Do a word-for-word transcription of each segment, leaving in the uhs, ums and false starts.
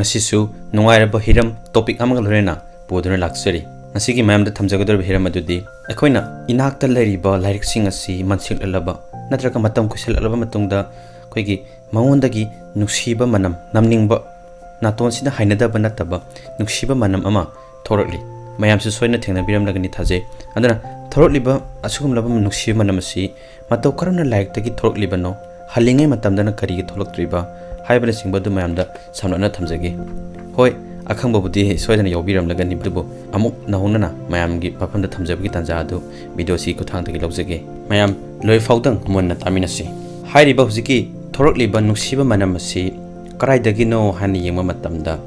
ꯉꯁꯤꯁꯨ ꯅꯨꯡꯉꯥꯏꯔꯕ ꯍꯤꯔꯝ topic ꯑꯃꯒ ꯂꯣꯏꯅꯅ ꯄꯨꯗꯨꯅ ꯂꯥꯛꯆꯔꯤ꯫ ꯉꯁꯤꯒꯤ ꯃꯌꯥꯝꯗ ꯊꯝꯖꯒꯗꯧꯔꯤꯕ ꯍꯤꯔꯝ ꯑꯗꯨꯗꯤ ꯑꯩꯈꯣꯏꯅ ꯏꯅꯥꯛꯇ ꯂꯩꯔꯤꯕ ꯂꯥꯏꯔꯤꯛꯁꯤꯡ ꯑꯁꯤ ꯃꯟꯁꯤꯡꯂꯛꯂꯕ ꯅꯠꯇ꯭ꯔꯒ ꯃꯇꯝ ꯀꯨꯏꯁꯜꯂꯛꯂꯕ ꯃꯇꯨꯡꯗ ꯑꯩꯈꯣꯏꯒꯤ ꯃꯉꯣꯟꯗꯒꯤ ꯅꯨꯡꯁꯤꯕ ꯃꯅꯝ, ꯅꯝꯅꯤꯡꯕ, ꯅꯥꯇꯣꯟꯁꯤꯗ ꯍꯩꯅꯗꯕ ꯅꯠꯇꯕ ꯅꯨꯡꯁꯤꯕ ꯃꯅꯝ ꯑꯃ ꯊꯣꯔꯛꯂꯤ꯫ ꯃꯌꯥꯝꯁꯨ ꯁꯣꯏꯗꯅ ꯊꯦꯡꯅꯕꯤꯔꯝꯂꯒꯅꯤ ꯊꯥꯖꯩ꯫ ꯑꯗꯨꯅ ꯊꯣꯔꯛꯂꯤꯕ ꯑꯁꯤꯒꯨꯝꯂꯕ ꯅꯨꯡꯁꯤꯕ ꯃꯅꯝ ꯑꯁꯤ ꯃꯇꯧ ꯀꯔꯝꯅ ꯂꯥꯏꯔꯤꯛꯇꯒꯤ ꯊꯣꯔꯛꯂꯤꯕꯅꯣ, ꯍꯜꯂꯤꯉꯩ ꯃꯇꯝꯗꯅ ꯀꯔꯤꯒꯤ ꯊꯣꯛꯂꯛꯇ꯭ꯔꯤꯕ ꯍꯥꯏꯕꯅꯆꯤꯡꯕ ꯑꯗꯨ ꯃꯌꯥꯝꯗ ꯁꯝꯂꯞꯅ ꯊꯝꯖꯒꯦ꯫ ꯍꯣꯏ, ꯑꯈꯪꯕꯕꯨꯗꯤ ꯁꯣꯏꯗꯅ ꯌꯥꯎꯕꯤꯔꯝꯂꯒꯅꯤ, ꯑꯗꯨꯕꯨ ꯑꯃꯨꯛ ꯅꯧꯍꯧꯅꯅ ꯃꯌꯥꯝꯒꯤ ꯃꯐꯝꯗ ꯊꯝꯖꯕꯒꯤ ꯇꯥꯟꯖꯥ ꯑꯗꯨ video ꯁꯤ ꯈꯨꯠꯊꯥꯡꯗꯒꯤ ꯂꯧꯖꯒꯦ꯫ ꯃꯌꯥꯝ ꯂꯣꯏꯐꯥꯎꯗꯪ ꯃꯨꯟꯅ ꯇꯥꯃꯤꯟꯅꯁꯤ꯫ ꯍꯥꯏꯔꯤꯕ ꯍꯧꯖꯤꯛꯀꯤ ꯊꯣꯔꯛꯂꯤꯕ ꯅꯨꯡꯁꯤꯕ ꯃꯅꯝ ꯑꯁꯤ ꯀꯗꯥꯏꯗꯒꯤꯅꯣ ꯍꯥꯏꯅ ꯌꯦꯡꯕ ꯃꯇꯝꯗ,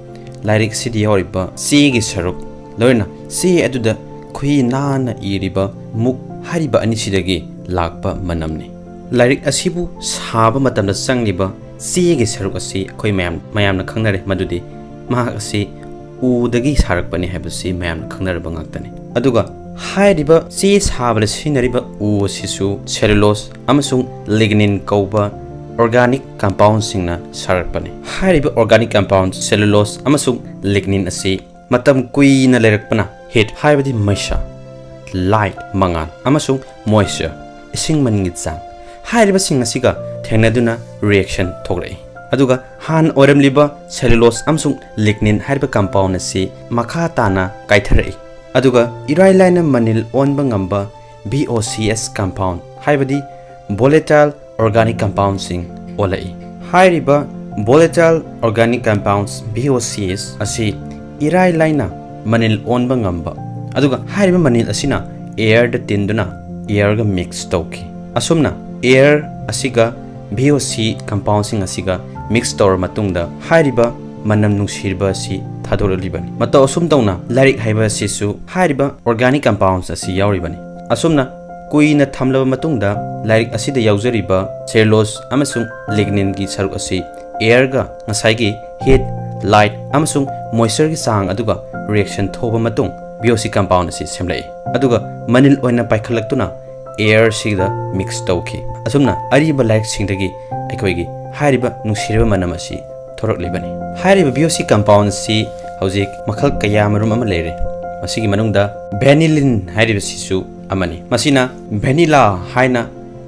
ꯂꯥꯏꯔꯤꯛꯁꯤꯗ ꯌꯥꯎꯔꯤꯕ ꯆꯦꯒꯤ ꯁꯔꯨꯛ, ꯂꯣꯏꯅ ꯆꯦ ꯑꯗꯨꯗ ꯈꯨꯍꯤ ꯅꯥꯟꯅ ꯏꯔꯤꯕ ꯃꯨꯛ ꯍꯥꯏꯔꯤꯕ ꯑꯅꯤꯁꯤꯗꯒꯤ ꯂꯥꯛꯄ ꯃꯅꯝꯅꯤ꯫ ꯂꯥꯏꯔꯤꯛ ꯑꯁꯤꯕꯨ ꯁꯥꯕ ꯃꯇꯝꯗ ꯆꯪꯂꯤꯕ ꯆꯦꯒꯤ ꯁꯔꯨꯛ ꯑꯁꯤ ꯑꯩꯈꯣꯏ ꯃꯌꯥꯝ, ꯃꯌꯥꯝꯅ ꯈꯪꯅꯔꯦ, ꯃꯗꯨꯗꯤ ꯃꯍꯥꯛ ꯑꯁꯤ ꯎꯗꯒꯤ ꯁꯥꯔꯛꯄꯅꯤ ꯍꯥꯏꯕꯁꯤ ꯃꯌꯥꯝꯅ ꯈꯪꯅꯔꯕ ꯉꯥꯛꯇꯅꯤ꯫ ꯑꯗꯨꯒ ꯍꯥꯏꯔꯤꯕ ꯆꯦ ꯁꯥꯕꯗ ꯁꯤꯖꯤꯟꯅꯔꯤꯕ ꯎ ꯑꯁꯤꯁꯨ cellulose ꯑꯃꯁꯨꯡ lignin ꯀꯧꯕ organic compoundꯁꯤꯡꯅ ꯁꯥꯔꯛꯄꯅꯤ꯫ ꯍꯥꯏꯔꯤꯕ organic compound cellulose ꯑꯃꯁꯨꯡ lignin ꯑꯁꯤ ꯃꯇꯝ ꯀꯨꯏꯅ ꯂꯩꯔꯛꯄꯅ heat ꯍꯥꯏꯕꯗꯤ ꯃꯩꯁꯥ, light ꯃꯉꯥꯜ, ꯑꯃꯁꯨꯡ moisture ꯏꯁꯤꯡ ꯃꯅꯤꯜꯒꯤ ꯆꯥꯡ ꯍꯥꯏꯔꯤꯕꯁꯤꯡ ꯑꯁꯤꯒ ꯊꯦꯡꯅꯗꯨꯅ reaction ꯊꯣꯛꯂꯛꯏ꯫ ꯑꯗꯨꯒ ꯍꯥꯟꯅ ꯑꯣꯏꯔꯝꯂꯤꯕ cellulose ꯑꯃꯁꯨꯡ lignin ꯍꯥꯏꯔꯤꯕ compound ꯑꯁꯤ ꯃꯈꯥ ꯇꯥꯅ ꯀꯥꯏꯊꯔꯛꯏ꯫ ꯑꯗꯨꯒ ꯏꯔꯥꯏ ꯂꯥꯏꯅ ꯃꯅꯤꯜ ꯑꯣꯟꯕ ꯉꯝꯕ VOCs compound ꯍꯥꯏꯕꯗꯤ volatile organic compoundꯁꯤꯡ ꯑꯣꯜꯂꯛꯏ꯫ ꯍꯥꯏꯔꯤꯕ volatile organic compounds, VOCs, ꯑꯁꯤ ꯏꯔꯥꯏ ꯂꯥꯏꯅ ꯃꯅꯤꯜ ꯑꯣꯟꯕ ꯉꯝꯕ, ꯑꯗꯨꯒ ꯍꯥꯏꯔꯤꯕ ꯃꯅꯤꯜ ꯑꯁꯤꯅ airꯗ ꯇꯤꯟꯗꯨꯅ airꯒ mix ꯇꯧꯈꯤ꯫ ꯑꯁꯨꯝꯅ air ꯑꯁꯤꯒ VOC compoundꯁꯤꯡ ꯑꯁꯤꯒ mix ꯇꯧꯔꯕ ꯃꯇꯨꯡꯗ ꯍꯥꯏꯔꯤꯕ ꯃꯅꯝ ꯅꯨꯡꯁꯤꯔꯕ ꯑꯁꯤ ꯊꯥꯗꯣꯔꯛꯂꯤꯕꯅꯤ꯫ ꯃꯇꯧ ꯑꯁꯨꯝ ꯇꯧꯅ ꯂꯥꯏꯔꯤꯛ ꯍꯥꯏꯕ ꯑꯁꯤꯁꯨ ꯍꯥꯏꯔꯤꯕ organic compounds ꯑꯁꯤ ꯌꯥꯎꯔꯤꯕꯅꯤ꯫ ꯑꯁꯨꯝꯅ ꯀꯨꯏꯅ ꯊꯝꯂꯕ ꯃꯇꯨꯡꯗ ꯂꯥꯏꯔꯤꯛ ꯑꯁꯤꯗ ꯌꯥꯎꯖꯔꯤꯕ cellulose ꯑꯃꯁꯨꯡ ligninꯒꯤ ꯁꯔꯨꯛ ꯑꯁꯤ airꯒ ꯉꯁꯥꯏꯒꯤ heat, light ꯑꯃꯁꯨꯡ moistureꯒꯤ ꯆꯥꯡ ꯑꯗꯨꯒ reaction ꯊꯣꯛꯑꯕ ꯃꯇꯨꯡ VOC compound ꯑꯁꯤ ꯁꯦꯝꯂꯛꯏ꯫ ꯑꯗꯨꯒ ꯃꯅꯤꯜ ꯑꯣꯏꯅ ꯄꯥꯏꯈꯠꯂꯛꯇꯨꯅ airꯁꯤꯗ mix ꯇꯧꯈꯤ꯫ ꯑꯁꯨꯝꯅ ꯑꯔꯤꯕ ꯂꯥꯏꯔꯤꯛꯁꯤꯡꯗꯒꯤ ꯑꯩꯈꯣꯏꯒꯤ ꯍꯥꯏꯔꯤꯕ ꯅꯨꯡꯁꯤꯔꯕ ꯃꯅꯝ ꯑꯁꯤ ꯊꯣꯔꯛꯂꯤꯕꯅꯤ꯫ ꯍꯥꯏꯔꯤꯕ B O C compound ꯑꯁꯤ ꯍꯧꯖꯤꯛ ꯃꯈꯜ ꯀꯌꯥ ꯃꯔꯨꯝ ꯑꯃ ꯂꯩꯔꯦ꯫ ꯃꯁꯤꯒꯤ ꯃꯅꯨꯡꯗ vanillin ꯍꯥꯏꯔꯤꯕꯁꯤꯁꯨ ꯑꯃꯅꯤ꯫ ꯃꯁꯤꯅ vanilla ꯍꯥꯏꯅ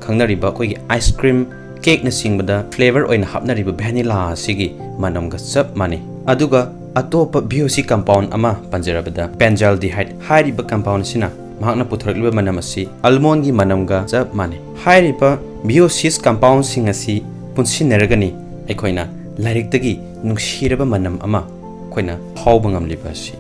ꯈꯪꯅꯔꯤꯕ ꯑꯩꯈꯣꯏꯒꯤ ice cream, cakeꯅꯆꯤꯡꯕꯗ flavour ꯑꯣꯏꯅ ꯍꯥꯞꯅꯔꯤꯕ vanilla ꯑꯁꯤꯒꯤ ꯃꯅꯝꯒ ꯆꯞ ꯃꯥꯟꯅꯩ꯫ ꯑꯗꯨꯒ ꯑꯇꯣꯞꯄ B O C compound ꯑꯃ ꯄꯟꯖꯔꯕꯗ benzaldehyde ꯍꯥꯏꯔꯤꯕ compound ꯑꯁꯤꯅ ꯃꯍꯥꯛꯅ ꯄꯨꯊꯣꯔꯛꯂꯤꯕ ꯃꯅꯝ ꯑꯁꯤ almondꯒꯤ ꯃꯅꯝꯒ ꯆꯞ ꯃꯥꯟꯅꯩ꯫ ꯍꯥꯏꯔꯤꯕ B O Cs compoundꯁꯤꯡ ꯑꯁꯤ ꯄꯨꯟꯁꯤꯟꯅꯔꯒꯅꯤ ꯑꯩꯈꯣꯏꯅ ꯂꯥꯏꯔꯤꯛꯇꯒꯤ ꯅꯨꯡꯁꯤꯔꯕ ꯃꯅꯝ ꯑꯃ ꯑꯩꯈꯣꯏꯅ ꯐꯥꯎꯕ ꯉꯝꯂꯤꯕ ꯑꯁꯤ꯫